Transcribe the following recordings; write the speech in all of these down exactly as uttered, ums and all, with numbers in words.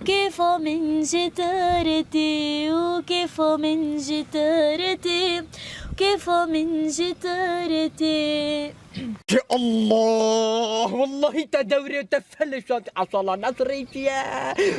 Kêfa min ji te re tê û kêfa min ji te re tê û kêfa min ji te re tê. Ya Allah! Wallahî te dewrê te felişand. Esala Nesrê çi ye?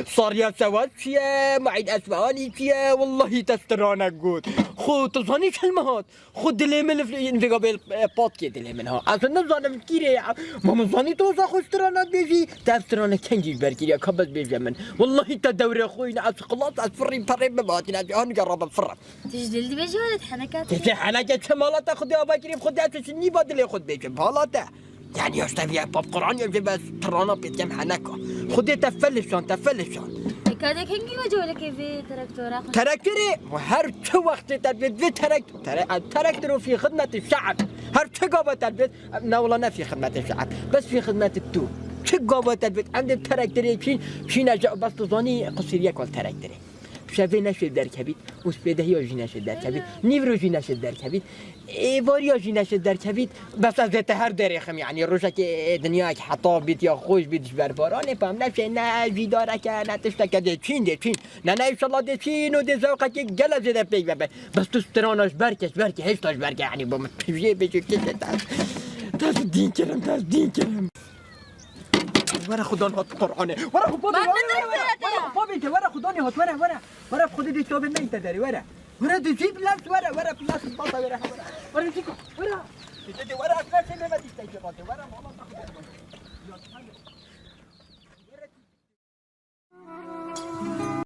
Sariya Sewaz çi ye? Muîd Esfahanî çi ye? Wallahî te strana got. Xo tu zanî çil me hat? Xwe dilê min li vêga bê, e, patkê dilê min ha. Ez nizanim kîrê ye. Ma min zanî tu wisa xwe strana dibêjî. Te ev strana kengî ji ber kiriya, ka bes bêje min. Wallahî te dewrê xwe yîne, ez xilas, ez firî perê bibatîne, ez anika rabim firre. Tu ji dil dibêjî wele heneka te. Te heneke çi mala te xwedê ava kirî, xwedê ez çi nîba dilê xwe dibêjim, hala te. Yani ya işte bir pap Kur'an ya bir bes strana pêtkem heneka. Xwedê te felişan, te felişan. E, kadek hengî ve cewleke vê terektora xwe. Terektorê, her çi wextê te dibêt vê terek-, tere-, terektorê fî xidmetê şe'b. Her çi gava te dibêt, ne wala ne fî xidmetê şe'b. Bes fî xidmetê tu. Çi gava te dibêt, em dê terektorê çîn, çîne ji bes tu zanî qusiriyek wal terektorê. Şevê neşê derkevît, û spêdehiya jî neşê derkevît, nîvro jî neşê derkevît, êvariya jî neşê derkevît. Bes ez ê te her derêxim, yanî rojekê, e, dinyayek heta bît ya xweş bît ji ber baranê, pam neşê ne jîdareke, ne tişteke dê çîn, dê çîn. Ne, ne, înşallah dê çîn û dê zewqekê gele zêde pêk vebe. Bes tu strana ji ber ke, ji ber ke, hêşta ji ber ke, yanî bo min pijiyê bêjî kişê te. Te ez dîn kirim, te ez dîn kirim. Were xudan hat Qur'anê. Were xudan. Ben were, ne were, were, derse were, ya? Xudan bê, were xudan hat, were, were. Were xudê dê çavê me te derê, were. Were dê jî bilas, were, were bilas, bata were, were. Were jî, were. Dê, dê, were, ez ne sê me dîste ki bate, were, mala.